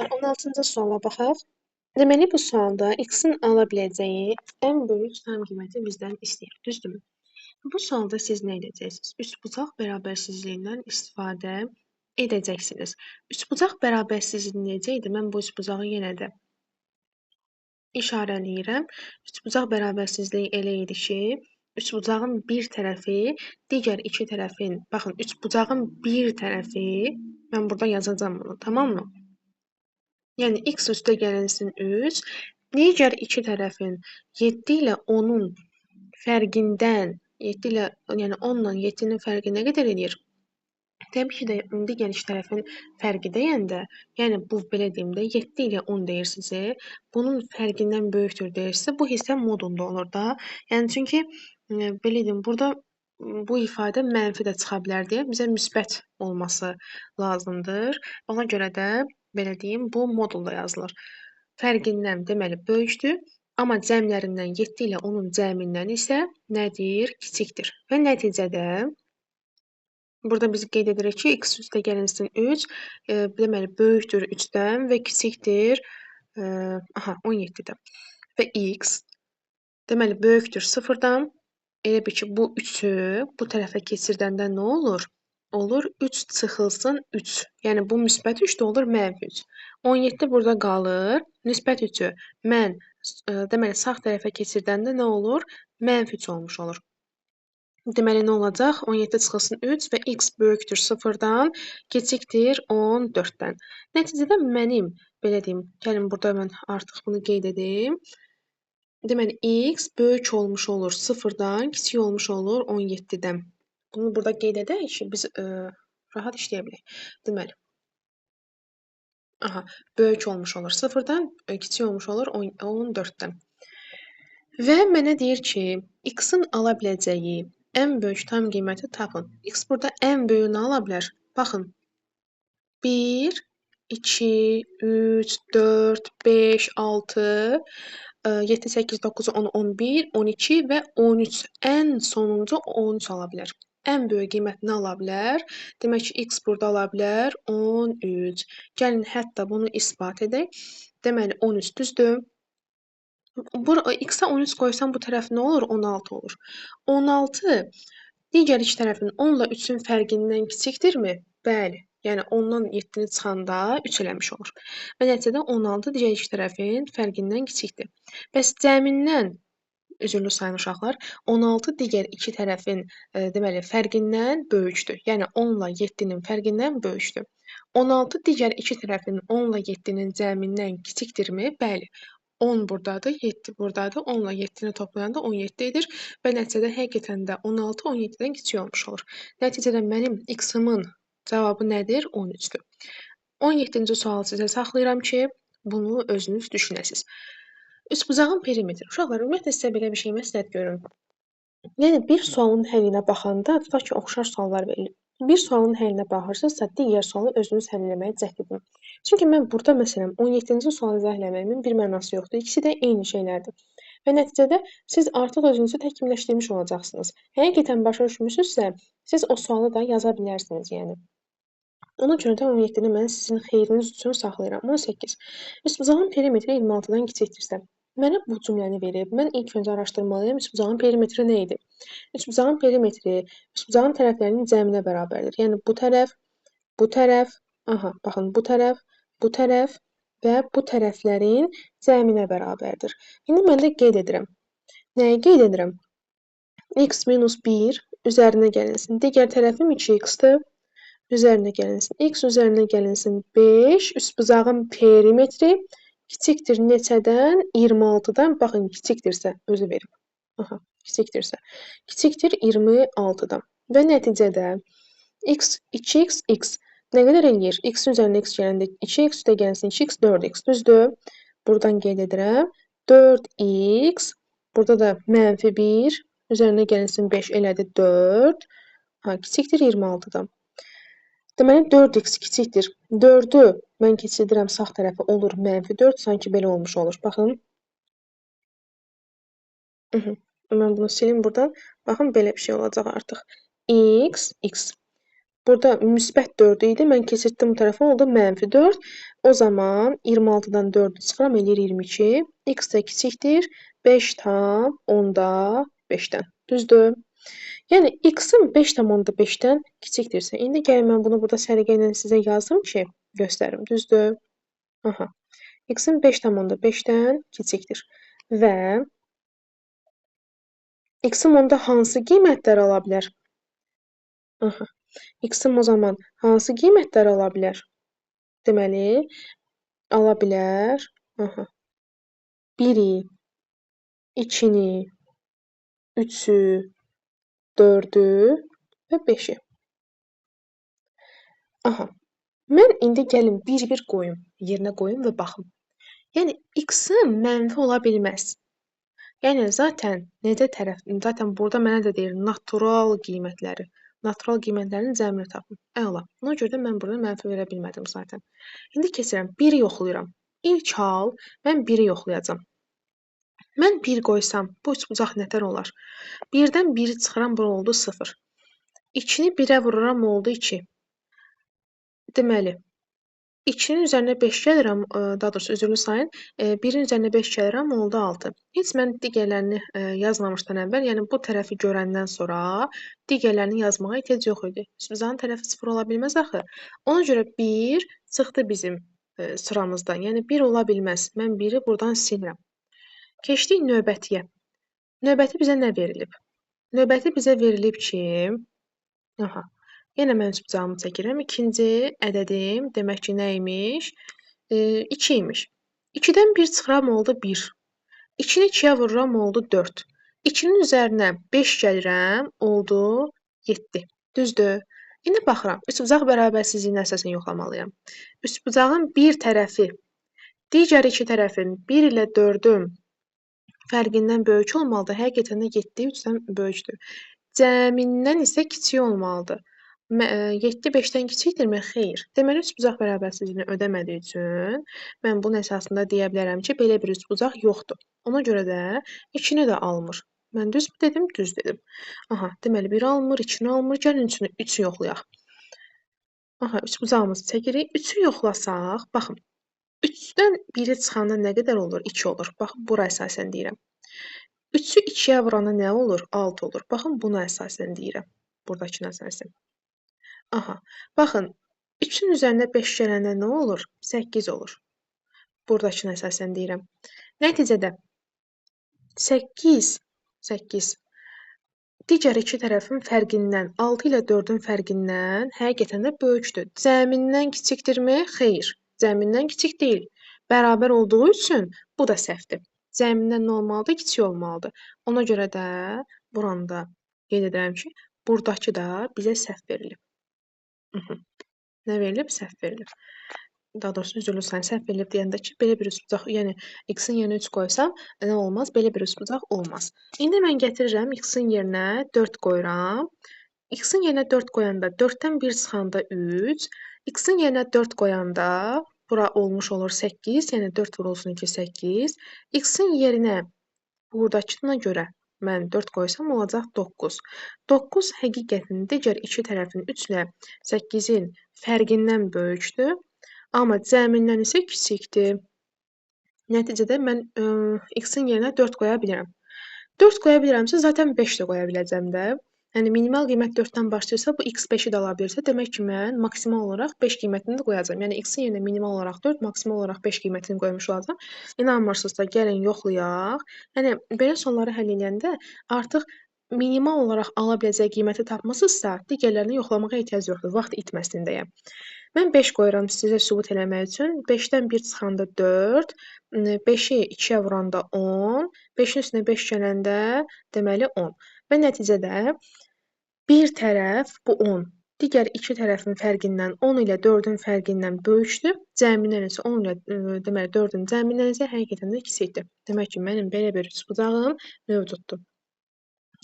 Uşaqlar, 16-cı suala baxaq. Deməli, bu sualda x-in ala biləcəyi ən böyük tam qiyməti bizdən istəyir, düzdürmü? Bu sualda siz nə edəcəksiniz? Üçbucaq bərabərsizliyindən istifadə edəcəksiniz. Üçbucaq bərabərsizliyi necə idi? Mən bu üçbucağı yenə də işarələyirəm. Üçbucaq bərabərsizliyi elə idi ki, üçbucağın bir tərəfi digər iki tərəfin, baxın, üçbucağın bir tərəfi, mən burada yazacağam bunu, tamam mı? Yəni, x üstə gəlinsin 3, digər iki tərəfin 7 ilə 10-un fərqindən, 7 ilə, yəni 10 ilə 7-nin fərqi nə qədər eləyir? Təbii ki də digər iki tərəfin fərqi deyəndə, yəni bu belə deyim də 7 ilə 10 deyirsinizsə, bunun fərqindən böyükdür deyirsinizsə, bu hissə modunda olur da. Yəni çünki belə deyim, burada bu ifadə mənfi də çıxa bilər deyə bizə müsbət olması lazımdır. Ona görə də belə deyim, bu modulda yazılır. Fərqindən deməli böyükdür, amma cəmlərindən 7 ilə 10-un cəmindən isə nədir? Kiçikdir. Və nəticədə burada biz qeyd edirik ki, x üstə gəlinsin 3, deməli böyükdür 3-dən və kiçikdir, aha, 17-dən. Və x deməli böyükdür 0-dan. Elə bil ki, bu 3-ü bu tərəfə keçirdəndə nə olur? Olur 3 çıxılsın 3. Yəni bu müsbət 3 də olur mənfi 3. 17 burada qalır. Müsbət 3-ü mən deməli sağ tərəfə keçirdəndə nə olur? Mənfi 3 olmuş olur. Deməli nə olacaq? 17 çıxılsın 3 və x böyükdür 0-dan, kiçikdir 14-dən. Nəticədə mənim, belə deyim, gəlin burada mən artıq bunu qeyd edim. Deməli x böyük olmuş olur 0-dan, kiçik olmuş olur 17-dən. Bunu burada qeyd edək ki, biz rahat işləyə bilək. Deməli, aha, böyük olmuş olur 0-dan, kiçik olmuş olur 14-dən. Və mənə deyir ki, x-in ala biləcəyi ən böyük tam qiyməti tapın. X burada ən böyüyünü ala bilər. Baxın, 1, 2, 3, 4, 5, 6, 7, 8, 9, 10, 11, 12 və 13. Ən sonuncu 13 ala bilər. Ən böyük qiymətini ala bilər. Demək ki, x burada ala bilər 13. Gəlin, hətta bunu isbat edək. Deməli, 13 düzdür. X-ə 13 qoysam bu tərəf nə olur? 16 olur. 16 digər iki tərəfin 10 ilə 3-ün fərqindən kiçikdirmi? Bəli. Yəni 10-dan 7-ni çıxanda 3 eləmiş olur. Və nəticədə 16 digər iki tərəfin fərqindən kiçikdir. Bəs cəmindən, üzrlü sayın uşaqlar, 16 digər iki tərəfin deməli fərqindən böyükdür. Yəni 10 ilə 7-nin fərqindən böyükdür. 16 digər iki tərəfin 10 ilə 7-nin cəmindən kiçikdirmi? Bəli. 10 buradadır, 7 buradadır. 10 ilə 7-ni toplayanda 17 edir və nəticədə həqiqətən də 16 17-dən kiçik olmuş olur. Nəticədə mənim x-imin cavabı nədir? 13-dür. 17-ci sualı sizə saxlayıram ki, bunu özünüz düşünəsiniz. Üçbucağın perimetri. Uşaqlar, ümumiyyətlə sizə belə bir şey məsləhət görürüm. Yəni bir sualın həllinə baxanda, tutaq ki, oxşar suallar verilir. Bir sualın həllinə baxırsınızsa, digər sualı özünüz həll eləməyə cəhd edin. Çünki mən burada məsələn 17-ci sualı izah eləməyimin bir mənası yoxdur. İkisi də eyni şeylərdir. Və nəticədə siz artıq özünüzü təkmilləşdirmiş olacaqsınız. Həqiqətən başa düşmüsünüzsə, siz o sualı da yaza bilərsiniz yəni. Ona görə də 17-ni mən sizin xeyriniz üçün saxlayıram. 18. Üçbucağın perimetri 26-dan kiçikdirsə, mənə bu cümləni verib. Mən ilk öncə araşdırmalıyam üçbucağın perimetri nə idi? Üçbucağın perimetri üçbucağın tərəflərinin cəminə bərabərdir. Yəni bu tərəf, bu tərəf, aha, baxın bu tərəf, bu tərəf və bu tərəflərin cəminə bərabərdir. İndi mən də qeyd edirəm. Nəyi qeyd edirəm? X minus 1 üzərinə gəlinsin. Digər tərəfim 2x-dir. Üzərinə gəlinsin. X üzərinə gəlinsin 5. Üçbucağın perimetri kiçikdir neçədən? 26-dan. Baxın, kiçikdirsə özü verib. Aha, kiçikdirsə. Kiçikdir 26-dan. Və nəticədə x, 2x, x nə qədər eləyir? X-in üzərinə x gələndə 2x üstə gəlsin 2x, 4x. Düzdür? Buradan qeyd edirəm. 4x, burada da mənfi 1, üzərinə gəlinsin 5 elədi 4. Ha, kiçikdir 26-dan. Deməli, 4x kiçikdir. 4-ü mən keçirdirəm sağ tərəfə, olur mənfi 4, sanki belə olmuş olur. Baxın. Mən bunu silim buradan. Baxın, belə bir şey olacaq artıq. X, x. Burada müsbət 4 idi. Mən keçirtdim bu tərəfə, oldu mənfi 4. O zaman 26-dan 4-ü çıxıram, eləyir 22. X də kiçikdir 5,5-dən. Düzdür? Yəni, x-in 5,5-dən kiçikdirsə, indi gəlin mən bunu burada səliqə ilə sizə yazım ki, göstərim. Düzdür? Aha. X-in 5,5-dən kiçikdir. Və x-im onda hansı qiymətlər ala bilər? Aha. X-im o zaman hansı qiymətlər ala bilər? Deməli, ala bilər. Aha. 1-i, 2-ni, 3-ü, 4-ü və 5-i. Aha. Mən indi gəlin bir-bir qoyum, yerinə qoyum və baxım. Yəni, x-im mənfi ola bilməz. Yəni, zaten necə tərəf, zaten burada mənə də deyir natural qiymətləri. Natural qiymətlərinin cəmini tapın. Əla. Ona görə də mən burada mənfi verə bilmədim zaten. İndi keçirəm. 1-i yoxlayıram. İlk hal mən 1-i yoxlayacağam. Mən 1 qoysam, bu üçbucaq nətər olar? 1-dən 1-i çıxıram, bura oldu 0. 2-ni 1-ə vururam, oldu 2. Deməli, 2-nin üzərinə 5 gəlirəm, daha doğrusu üzrlü sayın, 1-in üzərinə 5 gəlirəm, oldu 6. Heç mən digərlərini yazmamışdan əvvəl, yəni bu tərəfi görəndən sonra digərlərini yazmağa ehtiyac yox idi. Üçbucağın tərəfi 0 ola bilməz axı. Ona görə 1 çıxdı bizim sıramızdan. Yəni 1 ola bilməz. Mən 1-i buradan silirəm. Keçdik növbətiyə. Növbəti bizə nə verilib? Növbəti bizə verilib ki, aha, yenə mən üçbucağımı çəkirəm. İkinci ədədim demək ki, nə imiş? 2 imiş. 2-dən 1 çıxıram, oldu 1. 2-ni 2-yə vururam, oldu 4. 2-nin üzərinə 5 gəlirəm, oldu 7. Düzdür? İndi baxıram. Üçbucaq bərabərsizliyinə əsasən yoxlamalıyam. Üçbucağın bir tərəfi, digər iki tərəfin 1 ilə 4-ün fərqindən böyük olmalıdır. Həqiqətən də 7 3-dən böyükdür. Cəmindən isə kiçik olmalıdır. 7 5-dən kiçikdirmi? Xeyr. Deməli, üçbucaq bərabərsizliyini ödəmədiyi üçün mən bunun əsasında deyə bilərəm ki, belə bir üçbucaq yoxdur. Ona görə də 2-ni də almır. Mən düz mü dedim? Düz dedim. Aha, deməli, 1 almır, 2-ni almır. Gəlin 3-ü yoxlayaq. Aha, üçbucağımızı çəkirik. 3-ü yoxlasaq, baxın, 3-dən 1-i çıxanda nə qədər olur? 2 olur. Baxın, bura əsasən deyirəm. 3-ü 2-yə vuranda nə olur? 6 olur. Baxın, buna əsasən deyirəm. Buradakına əsasən. Aha, baxın, 3-ün üzərinə 5 gələndə nə olur? 8 olur. Buradakına əsasən deyirəm. Nəticədə 8 digər iki tərəfin fərqindən, 6 ilə 4-ün fərqindən həqiqətən də böyükdür. Cəmindən kiçikdirmi? Xeyr, cəmindən kiçik deyil. Bərabər olduğu üçün bu da səhvdir. Cəmindən nə olmalıdır? Kiçik olmalıdır. Ona görə də buranda qeyd edirəm ki, buradakı da bizə səhv verilib. Nə verilib? Səhv verilib. Daha doğrusu, üzrlü sayın, səhv verilib deyəndə ki, belə bir üçbucaq, yəni x-in yerinə 3 qoysam, nə olmaz? Belə bir üçbucaq olmaz. İndi mən gətirirəm, x-in yerinə 4 qoyuram. X-in yerinə 4 qoyanda 4-dən 1 çıxanda 3, x-in yerinə 4 qoyanda bura olmuş olur 8, yəni 4 vurulsun 2, 8. X-in yerinə buradakına görə mən 4 qoysam olacaq 9. 9 həqiqətən digər iki tərəfin 3 ilə 8-in fərqindən böyükdür, amma cəmindən isə kiçikdir. Nəticədə mən x-in yerinə 4 qoya bilirəm. 4 qoya bilirəmsə, zaten 5 də qoya biləcəm də. Yəni, minimal qiymət 4-dən başlayırsa, bu x 5-i də ala bilirsə, demək ki, mən maksimal olaraq 5 qiymətini də qoyacağam. Yəni, x-in yerinə minimal olaraq 4, maksimal olaraq 5 qiymətini qoymuş olacağam. İnanmırsınızsa, gəlin yoxlayaq. Yəni, belə sualları həll edəndə artıq minimal olaraq ala biləcəyi qiyməti tapmısınızsa, digərlərini yoxlamağa ehtiyac yoxdur, vaxt itməsin deyə. Mən 5 qoyuram sizə sübut eləmək üçün. 5-dən 1 çıxanda 4, 5-i 2-yə vuranda 10, 5-in üstünə 5 gələndə deməli 10. Və nəticədə bir tərəf bu 10, digər iki tərəfin fərqindən 10 ilə 4-ün fərqindən böyükdür. Cəmindən isə 10 ilə deməli 4-ün cəmindən isə həqiqətən də kiçikdir. Demək ki, mənim belə bir üçbucağım mövcuddur.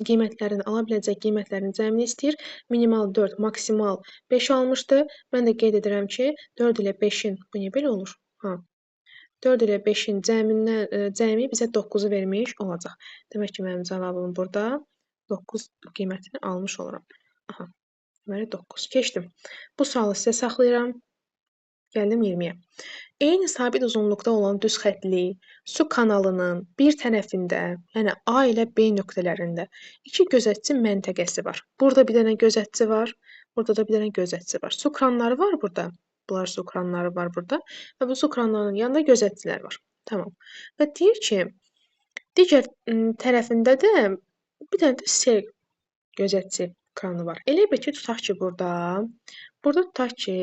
Qiymətlərin, ala biləcək qiymətlərin cəmini istəyir. Minimal 4, maksimal 5 almışdı. Mən də qeyd edirəm ki, 4 ilə 5-in, bu niyə belə olur? Ha. 4 ilə 5-in cəmi bizə 9-u vermiş olacaq. Demək ki, mənim cavabım burada 9 qiymətini almış oluram. Aha. Deməli 9. Keçdim. Bu sualı sizə saxlayıram. Gəldim 20-yə. Eyni sabit uzunluqda olan düz xəttli su kanalının bir tərəfində, yəni A ilə B nöqtələrində iki gözətçi məntəqəsi var. Burada bir dənə gözətçi var, burada da bir dənə gözətçi var. Su kranları var burada. Bunlar su kranları var burada və bu su kranlarının yanında gözətçilər var. Tamam. Və deyir ki, digər tərəfində də bir dənə də C gözətçi kranı var. Elə bil ki, tutaq ki, burada tutaq ki,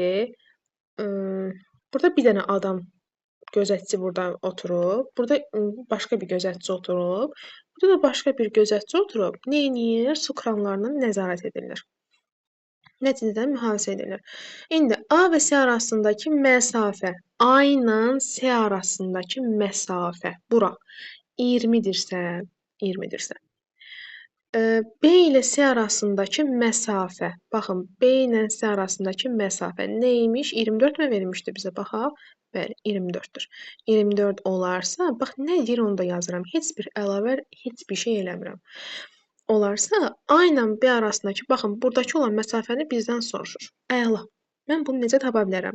burada bir dənə adam gözətçi burada oturub, burada başqa bir gözətçi oturub, burada da başqa bir gözətçi oturub. Nə edir? Su kranlarını nəzarət edirlər. Nəticədən mühafizə edirlər. İndi A və C arasındakı məsafə, A ilə C arasındakı məsafə, bura 20-dirsə, 20-dirsə. B ilə C arasındakı məsafə, baxın, B ilə C arasındakı məsafə nə imiş? 24 mü vermişdi bizə? Baxaq. Bəli, 24-dür. 24 olarsa, bax, nə deyir onu da yazıram. Heç bir əlavə, heç bir şey eləmirəm. Olarsa, A ilə B arasındakı, baxın, buradakı olan məsafəni bizdən soruşur. Əla. Mən bunu necə tapa bilərəm?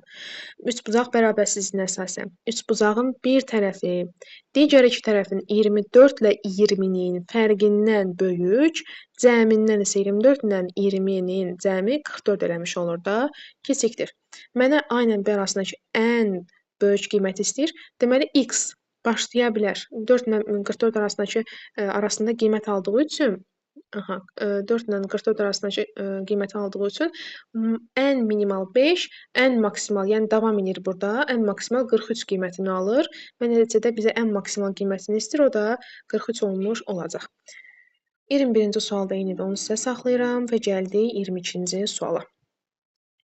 Üçbucaq bərabərsizliyinə əsasən. Üçbucağın bir tərəfi, digər iki tərəfin 24 ilə 20-nin fərqindən böyük, cəmindən isə 24 ilə 20-nin cəmi 44 eləmiş olur da, kiçikdir. Mənə A ilə B arasındakı ən böyük qiyməti istəyir. Deməli, x başlaya bilər. 4 ilə 44 arasındakı arasında qiymət aldığı üçün, aha, 4 ilə 44 arasındakı qiyməti aldığı üçün ən minimal 5, ən maksimal, yəni davam edir burada, ən maksimal 43 qiymətini alır və nəticədə bizə ən maksimal qiymətini istəyir, o da 43 olmuş olacaq. 21-ci sualda eyni də onu sizə saxlayıram və gəldik 22-ci suala.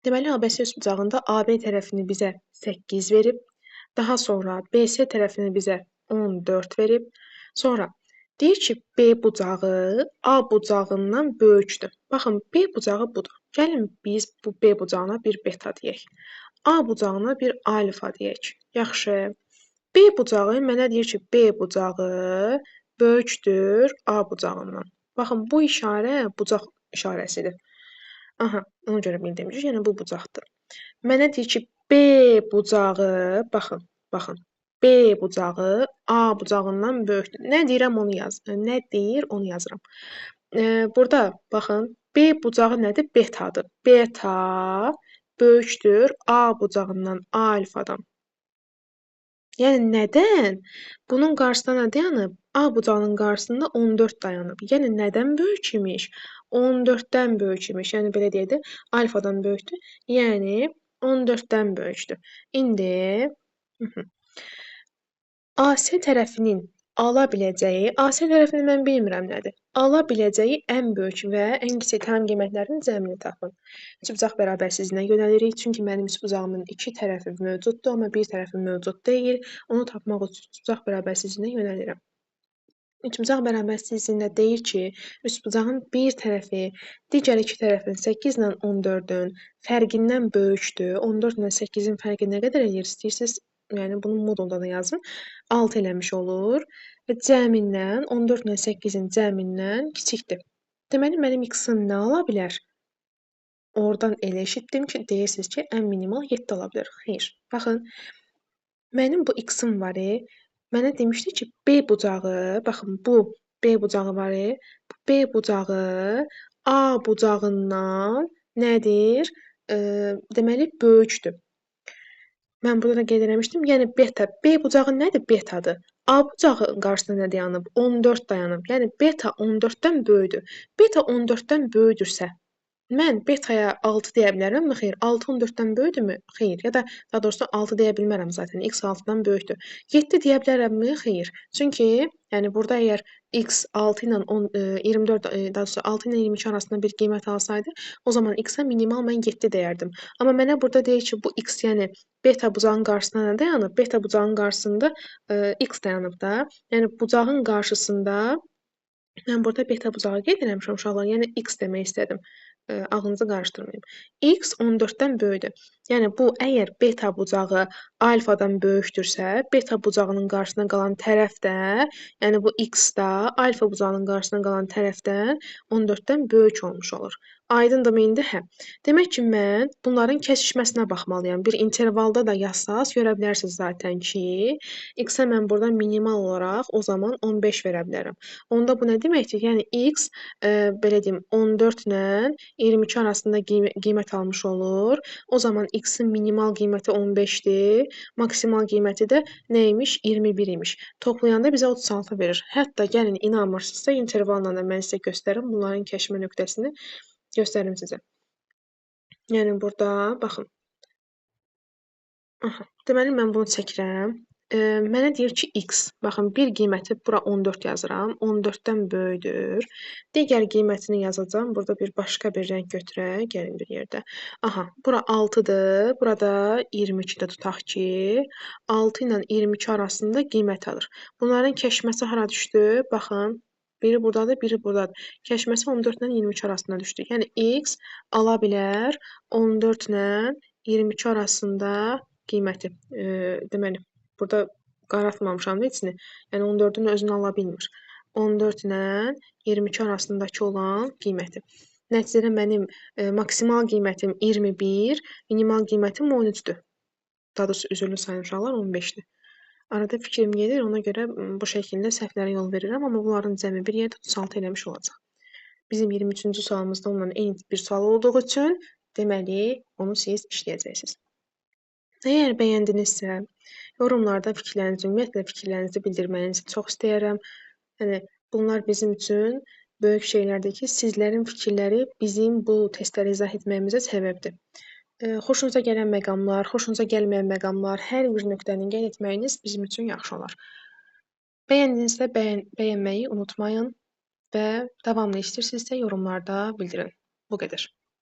Deməli, ABC üçbucağında AB tərəfini bizə 8 verib, daha sonra BC tərəfini bizə 14 verib, sonra deyir ki, B bucağı A bucağından böyükdür. Baxın, B bucağı budur. Gəlin biz bu B bucağına bir beta deyək. A bucağına bir alfa deyək. Yaxşı. B bucağı mənə deyir ki, B bucağı böyükdür A bucağından. Baxın, bu işarə bucaq işarəsidir. Aha, ona görə bil demişik. Yəni, bu bucaqdır. Mənə deyir ki, B bucağı, baxın, baxın. B bucağı A bucağından böyükdür. Nə deyirəm, onu yaz. Nə deyir, onu yazıram. Burada baxın, B bucağı nədir? Betadır. Beta böyükdür A bucağından, alfadan. Yəni nədən? Bunun qarşısında nə dayanıb? A bucağının qarşısında 14 dayanıb. Yəni nədən böyük imiş? 14-dən böyük imiş. Yəni belə deyək də, alfadan böyükdür. Yəni 14-dən böyükdür. İndi AC tərəfinin ala biləcəyi, AC tərəfini mən bilmirəm nədir. Ala biləcəyi ən böyük və ən kiçik tam qiymətlərinin cəmini tapın. Üçbucaq bərabərsizliyinə yönəlirik. Çünki mənim üçbucağımın iki tərəfi mövcuddur, amma bir tərəfi mövcud deyil. Onu tapmaq üçün üçbucaq bərabərsizliyinə yönəlirəm. Üçbucaq bərabərsizliyində deyir ki, üçbucağın bir tərəfi digər iki tərəfin 8 ilə 14-ün fərqindən böyükdür. 14 ilə 8-in fərqi nə qədər eləyir istəyirsiniz? Yəni, bunu modulda da yazın. 6 eləmiş olur və cəmindən, 14 ilə 8-in cəmindən kiçikdir. Deməli, mənim x-im nə ala bilər? Oradan elə eşitdim ki, deyirsiniz ki, ən minimal 7 ala bilər. Xeyr. Baxın, mənim bu x-im var. Mənə demişdi ki, B bucağı, baxın, bu B bucağı var. Bu B bucağı A bucağından nədir? Deməli, böyükdür. Mən burada da qeyd eləmişdim. Yəni, beta. B bucağı nədir? Betadır. A bucağı qarşısında nə dayanıb? 14 dayanıb. Yəni, beta 14-dən böyükdür. Beta 14-dən böyükdürsə, mən betaya 6 deyə bilərəmmi? Xeyr. 6 14-dən böyükdürmü? Xeyr. Ya da daha doğrusu 6 deyə bilmərəm zaten. X 6-dan böyükdür. 7 deyə bilərəmmi? Xeyr. Çünki yəni burada əgər x 6 ilə 24, daha doğrusu 6 ilə 22 arasında bir qiymət alsaydı, o zaman x-ə minimal mən 7 deyərdim. Amma mənə burada deyir ki, bu x, yəni beta bucağın qarşısında nə dayanıb? Beta bucağın qarşısında x dayanıb da. Yəni bucağın qarşısında mən burada beta bucağı qeyd eləmişəm uşaqlar. Yəni x demək istədim. Ağlınızı qarışdırmayın. X 14-dən böyükdür. Yəni bu, əgər beta bucağı alfadan böyükdürsə, beta bucağının qarşısına qalan tərəf də, yəni bu x da alfa bucağının qarşısına qalan tərəfdən 14-dən böyük olmuş olur. Aydındırmı indi? Hə. Demək ki, mən bunların kəsişməsinə baxmalıyam. Bir intervalda da yazsaz, görə bilərsiniz zaten ki, x-ə mən burada minimal olaraq o zaman 15 verə bilərəm. Onda bu nə deməkdir? Yəni x, belə deyim, 14 ilə 22 arasında qiymət almış olur. O zaman x-in minimal qiyməti 15-dir, maksimal qiyməti də nə imiş? 21 imiş. Toplayanda bizə 36 verir. Hətta gəlin, inanmırsınızsa, intervalla da mən sizə göstərim bunların kəşmə nöqtəsini. Göstərim sizə. Yəni burada baxın. Aha, deməli mən bunu çəkirəm. Mənə deyir ki, x. Baxın, bir qiyməti bura 14 yazıram. 14-dən böyükdür. Digər qiymətini yazacağam. Burada bir başqa bir rəng götürək. Gəlin bir yerdə. Aha, bura 6-dır. Burada 22-də tutaq ki, 6 ilə 22 arasında qiymət alır. Bunların kəşməsi hara düşdü? Baxın. Biri buradadır, biri buradadır. Kəşməsi 14 ilə 22 arasında düşdü. Yəni x ala bilər 14 ilə 22 arasında qiyməti. Deməli, burada qaraltmamışam da içini. Yəni 14-ün özünü ala bilmir. 14 ilə 22 arasındakı olan qiyməti. Nəticədə mənim maksimal qiymətim 21, minimal qiymətim 13-dür. Daha doğrusu üzrlü sayın uşaqlar 15-dir. Arada fikrim gedir, ona görə bu şəkildə səhvlərə yol verirəm, amma bunların cəmi bir yerdə 36 eləmiş olacaq. Bizim 23-cü sualımızda onunla eyni bir sual olduğu üçün, deməli, onu siz işləyəcəksiniz. Əgər bəyəndinizsə, yorumlarda fikirlərinizi, ümumiyyətlə fikirlərinizi bildirməyinizi çox istəyirəm. Yəni, bunlar bizim üçün böyük şeylərdir ki, sizlərin fikirləri bizim bu testləri izah etməyimizə səbəbdir. Xoşunuza gələn məqamlar, xoşunuza gəlməyən məqamlar, hər bir nöqtəni qeyd etməyiniz bizim üçün yaxşı olar. Bəyəndinizsə bəyənməyi unutmayın və davamlı istəyirsinizsə yorumlarda bildirin. Bu qədər.